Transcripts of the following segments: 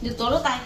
Nws tuav lub tais.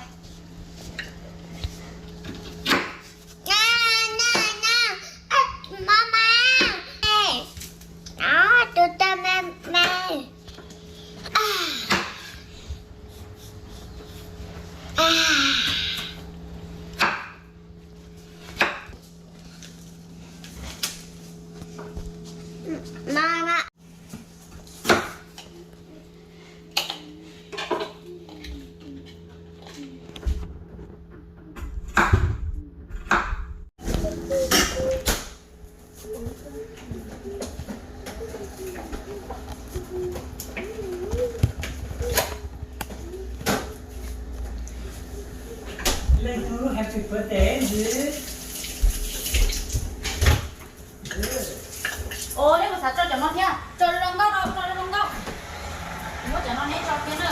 Leej tub, happy birthday ntxiv. Ua, nej puas xav tso cov no thiab? Tso zoo nkauj no, tso zoo nkauj. Muab cov no neb tso thiab na.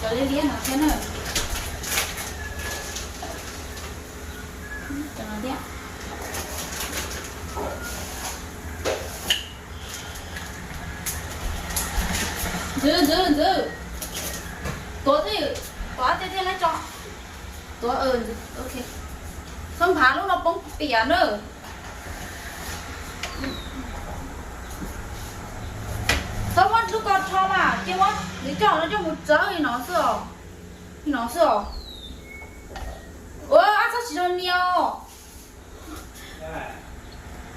Cov liab liab no thiab na. Cov no thiab. Ntxwv, ntxwv, ntxwv. Tuav twj ywm, tuav tej thiaj neb tso. Tuav, ok. Txhob nphav lub no poob piam na. Txhob muab lub ko rho mas, cia muab nws coj no coj mus txawb li no xwb os. Li no xwb os. Ua, ab, txhob siv zog nias os.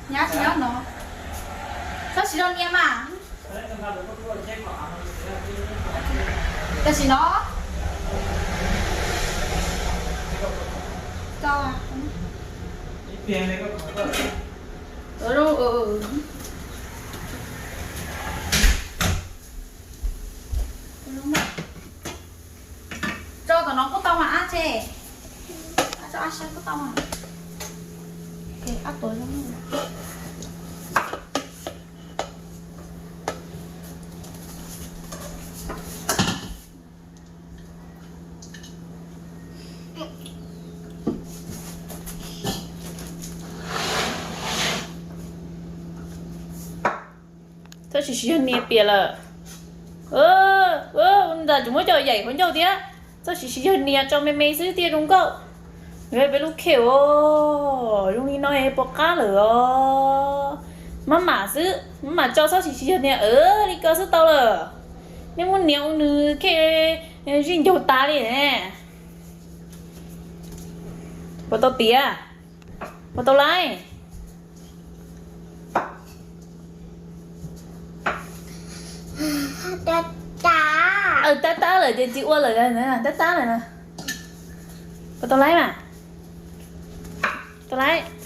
Nyab tsis nyob no. Txhob siv zog nias mas. Tam sim no. Tau. Ua zoo, Txhob siv siv zog nias piam lawm. Ntawm tseem muab coj yaim qhov ncauj thiab. Txhob siv siv zog nias, tso me me xwb thiaj zoo nkauj. Peb lub kheej os, zoo li no es pom qab lawm os. Maj mam xwb, maj mam tso, txhob siv siv zog nias, li ko xwb tau lawm. Nej muab nias ua nws kheej zij ncaug tas li ne. Puas tau tiav? Puas tau laiv? Tab tab lawm ces tsis ua lawm, tab tab lawm. Puas tau laiv mas? Tau laiv.